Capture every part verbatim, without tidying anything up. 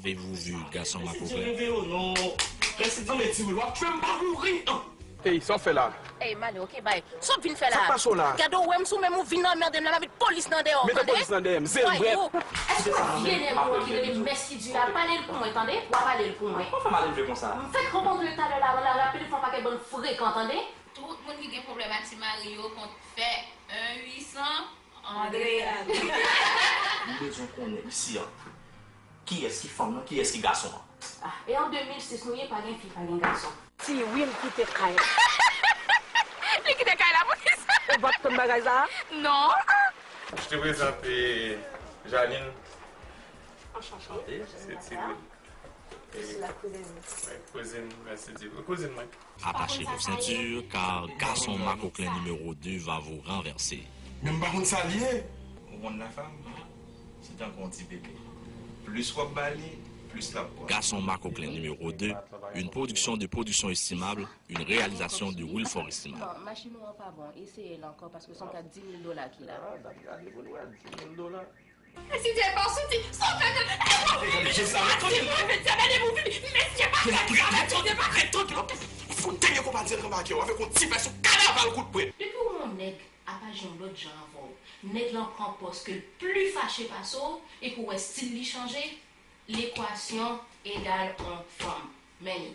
Avez-vous vu Gason Makoklen? Mèsi Dye, w ap tchwe m, pa mouri. Ey, sa w fè la? Ey, m ale, oke, bay. Sa w ap vin fè la? Sa k pase w la? Gade, w wè m sou men m, ou vin anmède m la, m ap met polis nan dèyè w, Mete polis nan dèyè m, zen m bwè. Èske se vye nèg ou an ki rele Mèsi Dye a? Pale l pou mwen, tande? W a pale l pou mwen. Ou fè m ale vre konsa? M fèk rankontre l talè la, la rapele fè yon pakèt bann frekan, tande? Tout moun ki gen pwoblèm ak ti mari yo konn fè en ui san Andrea. Nou bezwen konnen isi an kiyès ki fanm nan, kiyès ki gason an. Ah, e an de mil sis nou ye, pa gen fi, pa gen gason. Ti wi m kite kay la. Li kite kay la pou kisa? Ou pa t konn bagay sa a? Non. Je te présente Janine. Enchanté. Enchanté, c'est Thierry. Je suis la cousine. Ouais, cousine, merci Thierry. Cousine mwen. Attachez vos ceintures, car Gason Makoklen numéro deux va vous renverser. Men m pa konn sa l ye. Ou konn la fanm? Se tankou yon ti bebe. Plis w ap ba li, plis l ap pran. Gason Makoklen numéro deux, une production de Production Estimable, une réalisation de Wilfort Estimable. Bon, machin ou an pa bon, eseye l ankò, paske se yon kat dis mil dola ki la. Mèsi Dye pa soti, sa w fè nan. Gade, je sa, ret trankil. Mèsi Dye pa soti, sa mèsi Dye pa soti. Fout dènye konpa dirèk anba kè w avèk yon ti vès yon kanaval kout pwen. Depi w wè yon nèg ap aji yon lòt jan avè w, nèg lan pran pòz ke l pli fache pase w, epi w wè stil li chanje, lekwasyon egal on fanm. Men li.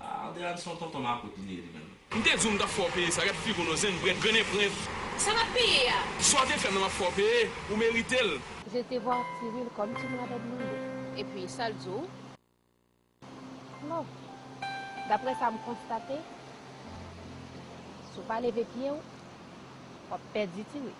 Ah, Andrea se yon tonton makout li ye li menm. M te di w m t ap fè w peye sa, gad figi w non, zen m bwè, grennen pran. Sa m ap peye a? Sa w te fè m nan m ap fè w peye, ou merite l. Je te vois tirer comme tu me l'avais demandé. Epi sa l di w? Non. D'après sa m konstate, si w pa leve pye w, w ap pèdi tire.